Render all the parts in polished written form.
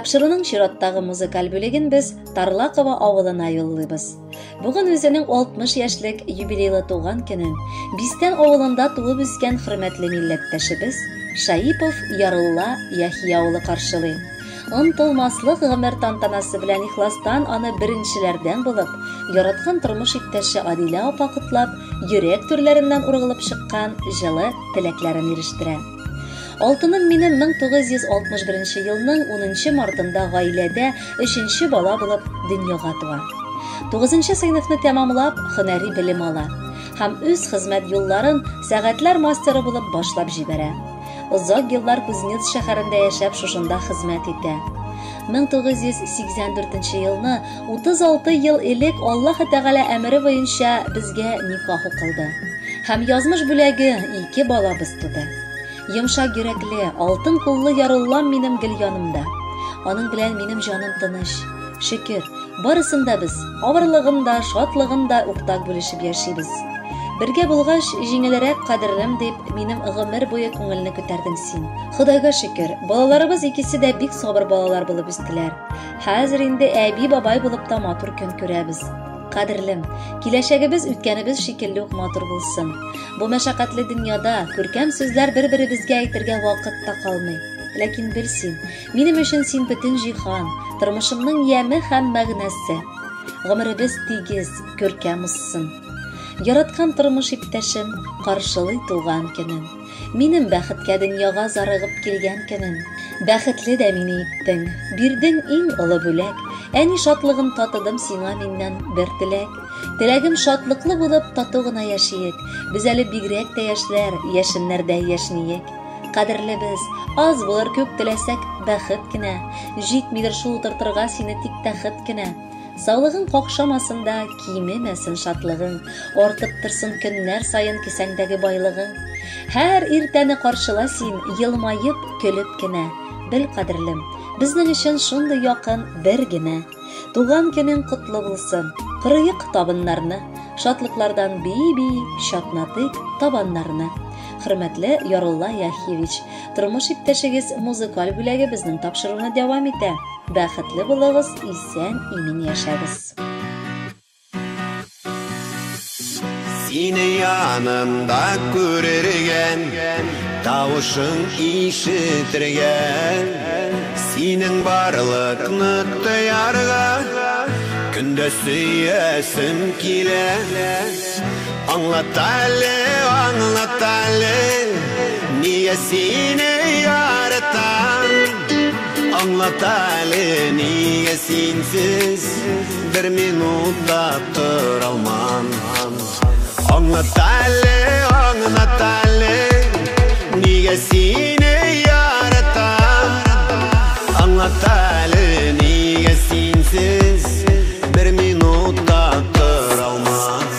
Тапшыруның чираттагы музыкаль бүлеген без Тарлаково авылына юллыйбыз. Бүген үзенең 60 яшьлек юбилейлы туган көнен Бистән авылында туып үскән хөрмәтле милләттәшебез Шаипов Ярулла Яхия улы каршылый. Онытылмаслык гомер тантанасы белән ихластан аны беренчеләрдән булып, яраткан тормыш иптәше Адилә апа котлап, йөрәк түрләреннән ургылып чыккан җылы теләкләрен ирештерә. Алтыным минем 1961 елның 10 мартында гаиләдә өченче бала булып дөньяга туа. 9 сыйныфны тәмамлап, һөнәри белем ала һәм үз хезмәт юлларын сәгатьләр мастеры булып башлап җибәрә. Озак еллар Кузнец шәһәрендә яшәп, шушында хезмәт итә. 1984 елны 36 ел элек Аллаһ Тәгалә әмере буенча безгә никах укылды. Һәм язмыш бүләге ике балабыз туды. Йомшак йөрәкле, алтын куллы Яруллам минем гел янымда. Аның белән минем җаным тыныч. Шөкер, барысын да без, авырлыгын да, шатлыгын да уртак бүлешеп яшибез. Бергә булгач, җиңелрәк, кадерлем дип, минем гомер буе күңелне күтәрдең син. Ходайга шөкер, балаларыбыз икесе дә бик сабыр балалар булып үстеләр. Хәзер инде әби-бабай булып та матур көн күрәбез. Кадерлем, киләчәгебез үткәнебез шикелле үк матур булсын. Бу мәшәкатьле дөньяда күркәм сүзләр бер-беребезгә әйтергә вакыт та калмый. Ләкин бел син, минем өчен син бөтен җиһан, тормышымның яме һәм мәгънәсе. Гомеребез тигез, күркәм узсын. Яраткан тормыш иптәшем каршылый туган көнен. Минем бәхеткә дөньяга зарыгып килгән көнен. Бәхетле дә мине иттең, бирдең иң олы бүләк. Әни шатлыгын татыдым сиңа миннән бер теләк. Теләгем шатлыклы булып тату гына яшиек. Без әле бигрәк тә яшьләр, яшеннәрдә яшьниек. Кадерлебез, аз булыр күп теләсәк бәхет кенә. Җитмидер шул утыртырга сине тик тәхет кенә. Саулыгың какшамасын да, кимемәсен шатлыгың, артып торсын көннәр саен кесәңдәге байлыгың. Һәр иртәне каршыла син, елмаеп, көлеп кенә. Бел, кадерлем, безнең өчен шундый якын бер генә. Туган көнең котлы булсын. Корыек табыннарны, шатлыклардан бии-бии чатнатыйк табаннарны. Хөрмәтле Ярулла Яхиевич, тормыш иптәшегез музыкаль бүләге безнең тапшыруны дәвам итә. Бәхетле булыгыз, исән, имин яшәгез. Сине янымда күрергә, тавышың ишетергә, синең барлыкны тоярга, көндә сөясем килә. Аңлат әле, аңлат әле, нигә сине яратам? Аңлат әле, нигә синсез бер минут та тора алмам? Аңлат әле, аңлат әле, нигә сине яратам? Аңлат әле, нигә синсез бер минут та тора алмам?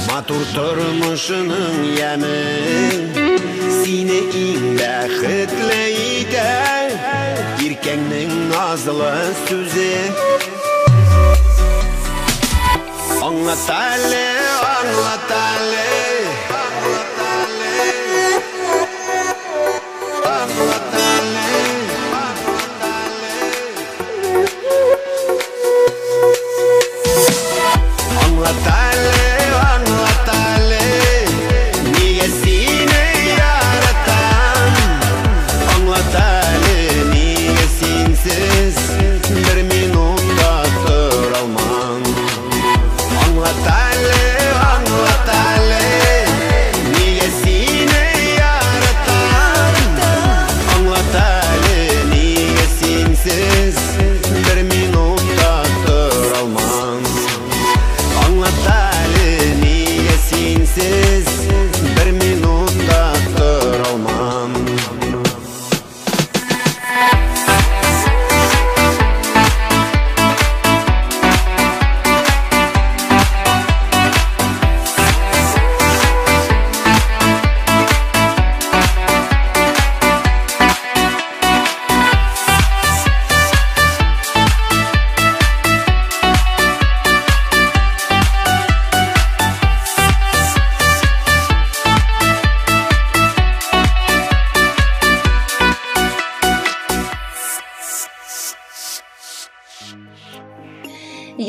Матур тормышының яме сине иң бәхетле итә, иркәңнең назлы сүзе. Аңлат әле, аңлат әле, аңлат әле.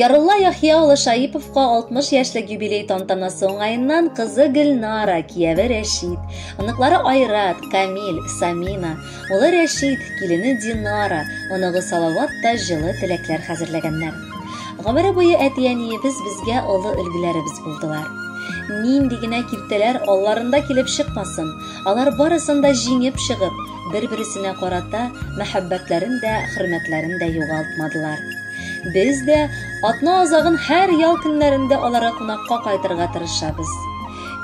Ярулла Яхъя улы Шаиповка 60 яшьлек юбилей тантанасы уңаеннан кызы Гөлнара, кияве Рәшит, оныклары Айрат, Камил, Самина, улы Рәшит, килене Динара, оныгы Салават та җылы теләкләр хәзерләгәннәр. Гомере буе әти-әниебез безгә олы өлгеләребез булдылар. Нинди генә киртәләр алларында килеп чыкмасын, алар барысын да җиңеп чыгып, бер-бересенә карата мәхәббәтләрен дә, хөрмәтләрен дә югалтмадылар. Без дә атна азагын һәр ял көннәрендә аларга кунакка кайтырга тырышабыз.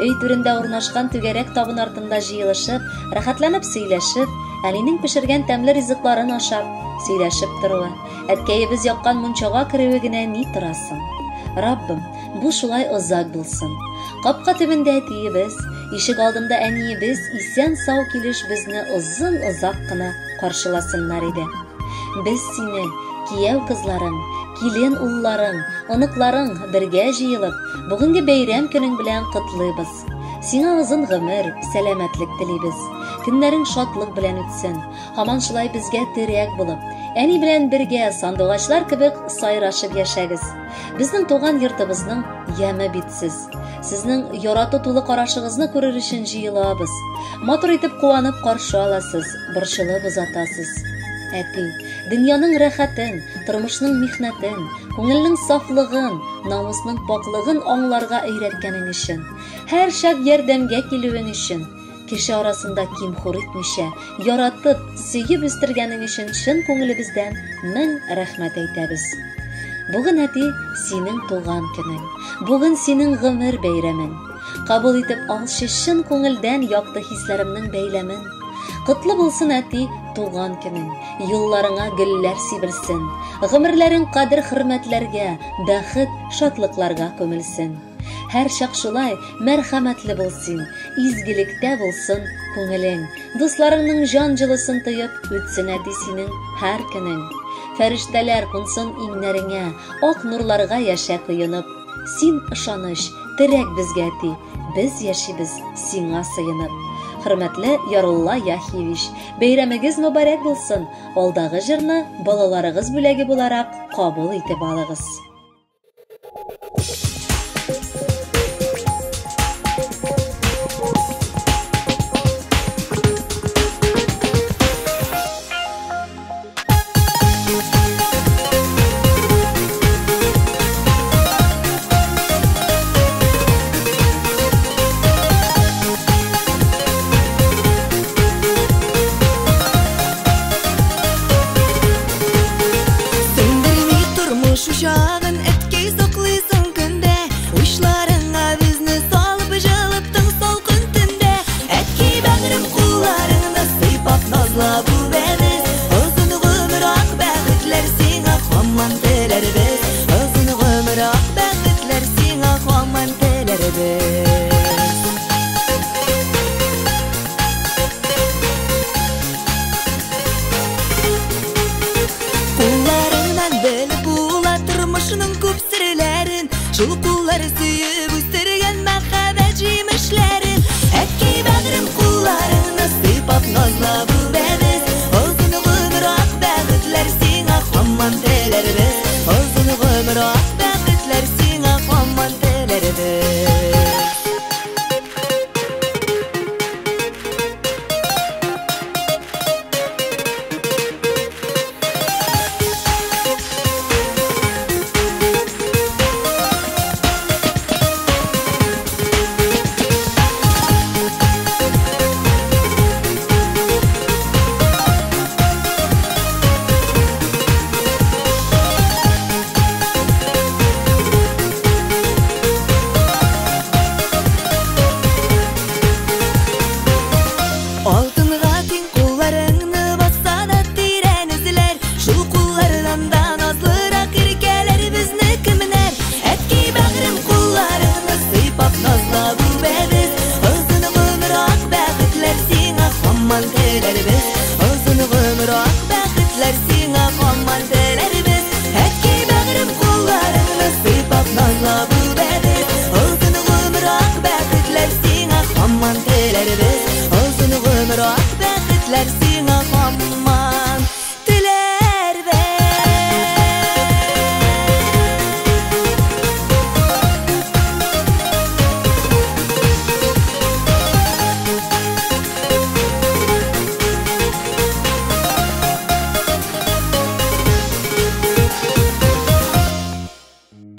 Өй түрендә урнашкан түгәрәк табын артында җыелышып, рәхәтләнеп сөйләшеп, әнинең пешергән тәмле ризыкларын ашап, сөйләшеп торуы, әткәебез яккан мунчага керүе генә ни тора соң? Раббым, бу шулай озак булсын. Капка төбендә әтиебез, ишек алдында әниебез исән-сау килеш безне озын-озак кына каршыласыннар иде. Без сине, кияү кызларың, килен улларың, оныкларың бергә җыелып, бүгенге бәйрәм көнең белән котлыйбыз. Сиңа озын гомер, сәламәтлек телибез. Көннәрең шатлык белән үтсен. Һаман шулай безгә терәк булып, әни белән бергә сандугачлар кебек сайрашып яшәгез. Безнең туган йортыбызның яме бит сез. Сезнең ярату тулы карашыгызны күрер өчен җыелабыз. Матур итеп куанып каршы аласыз, борчылып озатасыз. Әти, дөньяның рәхәтен, тормышның михнәтен, күңелнең сафлыгын, намусның пакълыгын аңларга өйрәткәнең өчен, һәрчак ярдәмгә килүең өчен, кеше арасында ким-хур итмичә, яратып, сөеп үстергәнең өчен чын күңелебездән мең рәхмәт әйтәбез. Бүген, әти, синең туган көнең. Бүген синең гомер бәйрәмең. Кабул итеп алчы чын күңелдән якты хисләремнең бәйләмен. Котлы булсын, әти, туган көнең. Юлларыңа гөлләр сибелсен. Гомерләрең кадер-хөрмәтләргә, бәхет, шатлыкларга күмелсен. Һәрчак шулай мәрхәмәтле бул син, изгелектә булсын күңелең. Дусларыңның җан җылысын тоеп үтсен, әти, синең һәр көнең. Фәрештәләр кунсын иңнәреңә, ак нурларга яшә коенып. Син ышаныч, терәк безгә, әти, без яшибез сиңа сыенып. Хөрмәтле Ярулла Яхиевич, бәйрәмегез мөбарәк булсын. Алдагы җырны балаларыгыз бүләге буларак кабул итеп алыгыз. Сүндерми тормыш учагын, әткәй, саклыйсың көндә. Учларыңа безне салып, җылыттың салкын төндә. Әткәй, бәгърем, кулларыңны сыйпап, назлап үбәбез. Озын гомер, ак бәхетләр сиңа һаман теләрбез. Озын гомер, ак бәхетләр сиңа һаман теләрбез. Кулларыңнан белеп була тормышның күп серләрен. Шул куллар сөеп үстергән мәхәббәт җимешләрен. Әткәй, бәгърем, кулларыңны сыйпап, назлап үбәбез. Озын гомер, ак бәхетләр сиңа һаман теләрбез. Озын гомер, ак бәхетләр сиңа һаман теләрбез.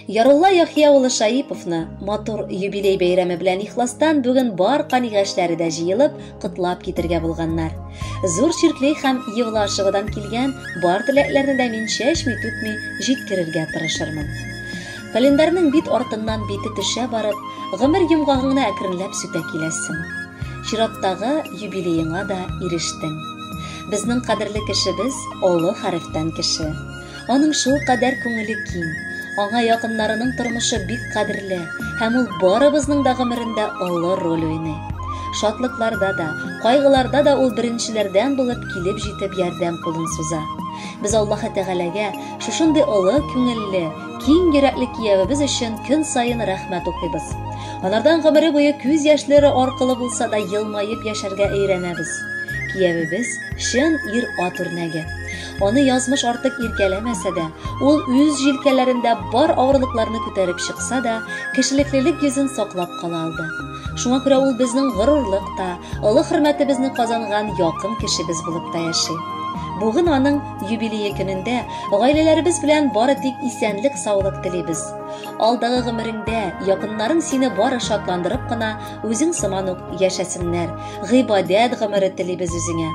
Ярулла Яхъя улы Шаиповны матур юбилей бәйрәме белән ихластан бүген бар канигашләре дә җыелып, котлап китергә булганнар. Зур Чирклей һәм Евлашевадан килгән бар теләкләрне дә мин чәчми-түкми җиткерергә тырышырмын. Календарьның бит артыннан бите төшә барып, гомер йомгагыңны әкренләп сүтә киләсең. Чираттагы юбилееңа да ирештең. Безнең кадерле кешебез олы хәрефтән кеше. Аның шул кадәр күңеле киң, аңа якыннарының тормышы бик кадерле һәм ул барыбызның да гомерендә олы роль уйный. Шатлыкларда да, кайгыларда да ул беренчеләрдән булып килеп җитеп ярдәм кулын суза. Без Аллаһы Тәгаләгә шушындый олы күңелле, киң йөрәкле киявебез өчен көн саен рәхмәт укыйбыз. Анардан гомере буе күз яшьләре аркылы булса да елмаеп яшәргә өйрәнәбез. Киявебез чын ир-ат үрнәге. Аны язмыш артык иркәләмәсә дә, ул үз җилкәләрендә бар авырлыкларны күтәреп чыкса да, кешелеклелек йөзен саклап кала алды. Шуңа күрә ул безнең горурлык та, олы хөрмәтебезне казанган якын кешебез булып та яши. Бүген аның юбилее көнендә гаиләләребез белән бары тик исәнлек-саулык телибез. Алдагы гомереңдә якыннарың сине бары шатландырып кына үзең сыман ук яшәсеннәр. Гыйбадәт гомере телибез үзеңә.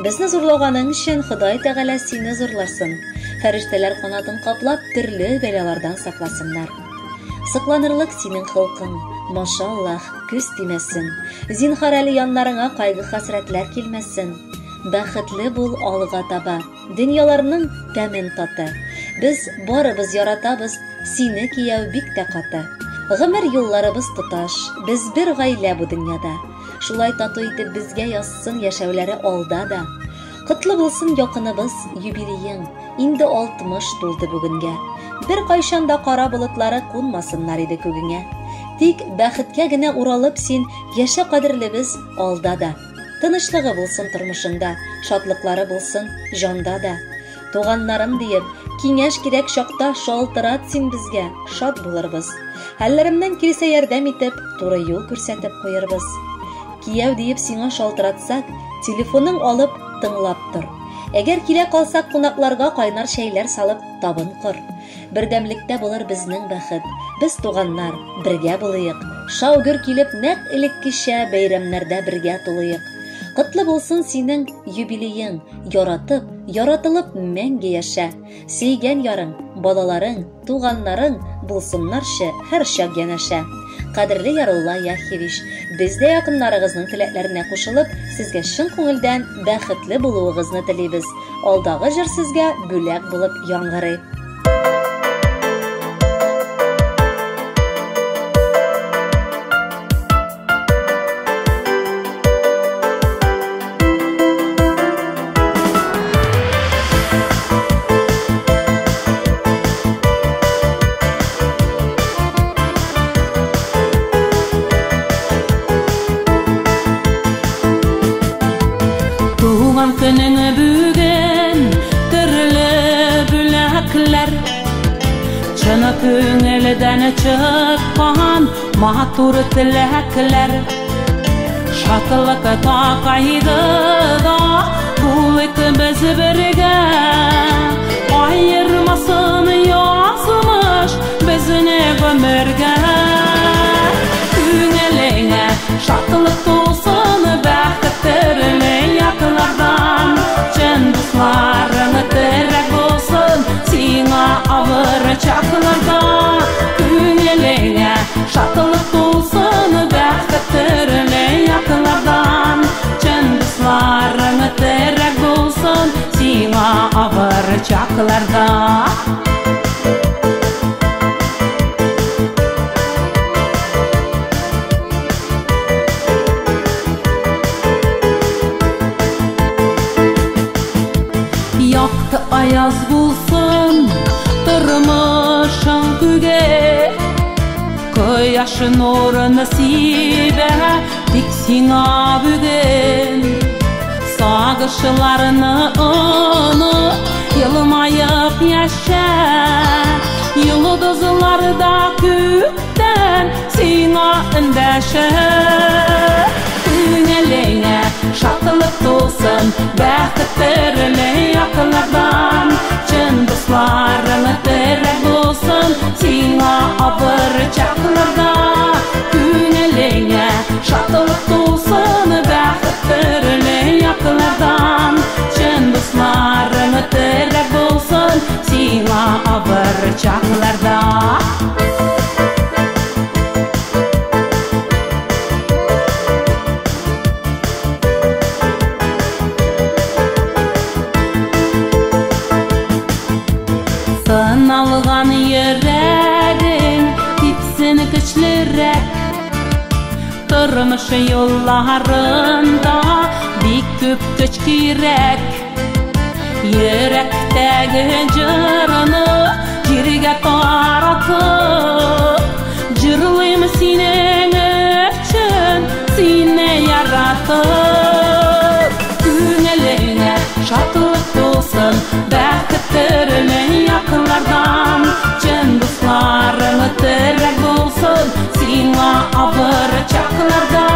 Безне зурлаганың өчен Ходай Тәгалә сине зурласын. Фәрештәләр канатын каплап төрле бәлалардан сакласыннар. Сыкланырлык синең холкың, машаллаһ, күз тимәсен. Зинһар әле яннарыңа кайгы-хәсрәтләр килмәсен. Бәхетле бул алга таба. Дөньяларның тәмен таты. Без барыбыз яратабыз сине, кияү, бик тә каты. Гомер юлларыбыз тоташ, без бер гаилә бу дөньяда. Шулай тату итеп безгә язсын яшәүләре алда да. Котлы булсын якыныбыз юбилеең, инде 60 тулды бүгенгә. Бер кайчан да кара болытлары кунмасыннар иде күгеңә. Тик бәхеткә генә уралып син яшә кадерлебез алда да. Тынычлыгы булсын тормышыңда, шатлыклары булсын җанда да. Туганнарым диеп, киңәш кирәк чакта шалтырат син безгә, шат булырбыз. Хәлләремнән килсә ярдәм итеп, туры юл күрсәтеп куербыз. Кияү диеп сиңа шалтыратсак, телефоның алып тыңлап тор. Әгәр килә калсак кунакларга кайнар чәйләр салып табын кор. Бердәмлектә булыр безнең бәхет. Без туганнар, бергә булыйк. Шау-гөр килеп нәкъ элеккечә бәйрәмнәрдә бергә тулыйк. Котлы булсын синең юбилеең, яратып, яратылып мәңге яшә. Сөйгән ярың, балаларың, туганнарың булсыннарчы һәрчак янәшә. Кадерле Ярулла Яхьевич, без дә якыннарыгызның теләкләренә кушылып, сезгә чын күңелдән бәхетле булуыгызны телибез. Алдагы җыр сезгә бүләк булып яңгырый. Туган көнең бүген төрле бүләкләр, чын күңелдән чыккан матур теләкләр. Шатлыкта кайгыда булыйк без бергә, аермасын язмыш безне гомергә. Күңелеңә шатлык тулсын, бәхет төрле яклардан, чын дусларың терәк булсын сиңа авыр чакларда. Күңелеңә шатлык тулсын, бәхет төрле яклардан, чын дусларың терәк булсын сиңа авыр чакларда. Якты аяз булсын тормышың күге, кояш нурын сибә тик сиңа бүген. Сагышларны оныт, елмаеп яшә, йолдызлар да күктән сиңа эндәшә. Күңелеңә шатлык тулсын, бәхет төрле яклардан, чын дусларың терәк булсын сиңа авыр чакларда. Сыналган йөрәгең типсен көчлерәк, тормыш юлларында бик күп көч кирәк. Йөрәктәге җырны җиргә таратып, җырлыйм синең өчен, сине яратып. Күңелеңә шатлык тулсын, бәхет төрле яклардан, чын дусларың терәк булсын сиңа авыр чакларда.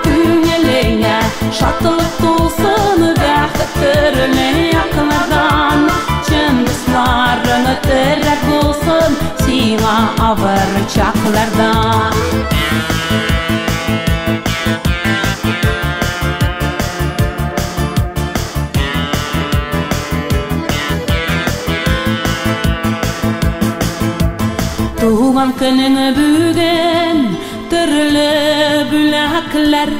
Күңелеңә шатлык тулсын, бәхет төрле яклардан, чын дусларың терәк булсын сиңа авыр чакларда. Туган көнең бүген төрле бүләкләр,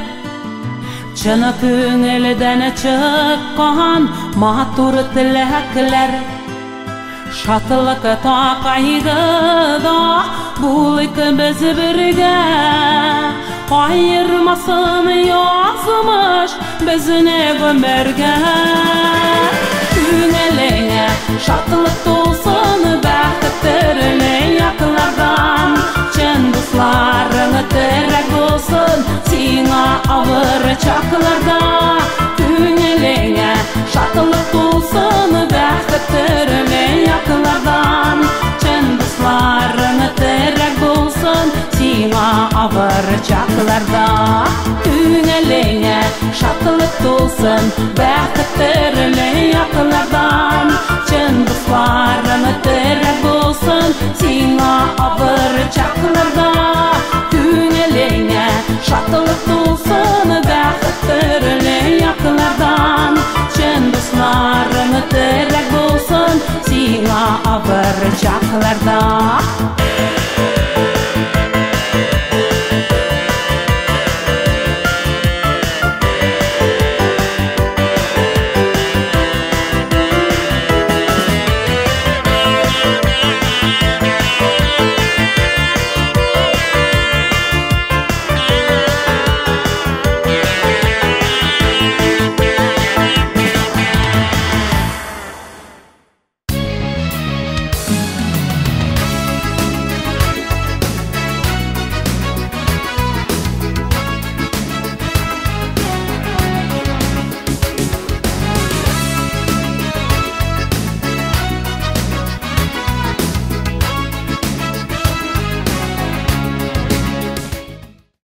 чын күңелдән чыккан матур теләкләр. Шатлыкта, кайгыда булыйк без бергә, аермасын язмыш безне гомергә. Күңелеңә шатлык тулсын, бәхет төрле яклардан, чын дусларың терәк булсын сиңа авыр чакларда. Күңелеңә шатлык тулсын, бәхет төрле яклардан, чын дусларың терәк булсын сиңа авыр чакларда. Күңелеңә шатлык тулсын, бәхет төрле яклардан, чын дусларың терәк булсын сиңа авыр чакларда. Күңелеңә шатлык тулсын, бәхет төрле яклардан, чын дусларың терәк булсын сиңа авыр чакларда.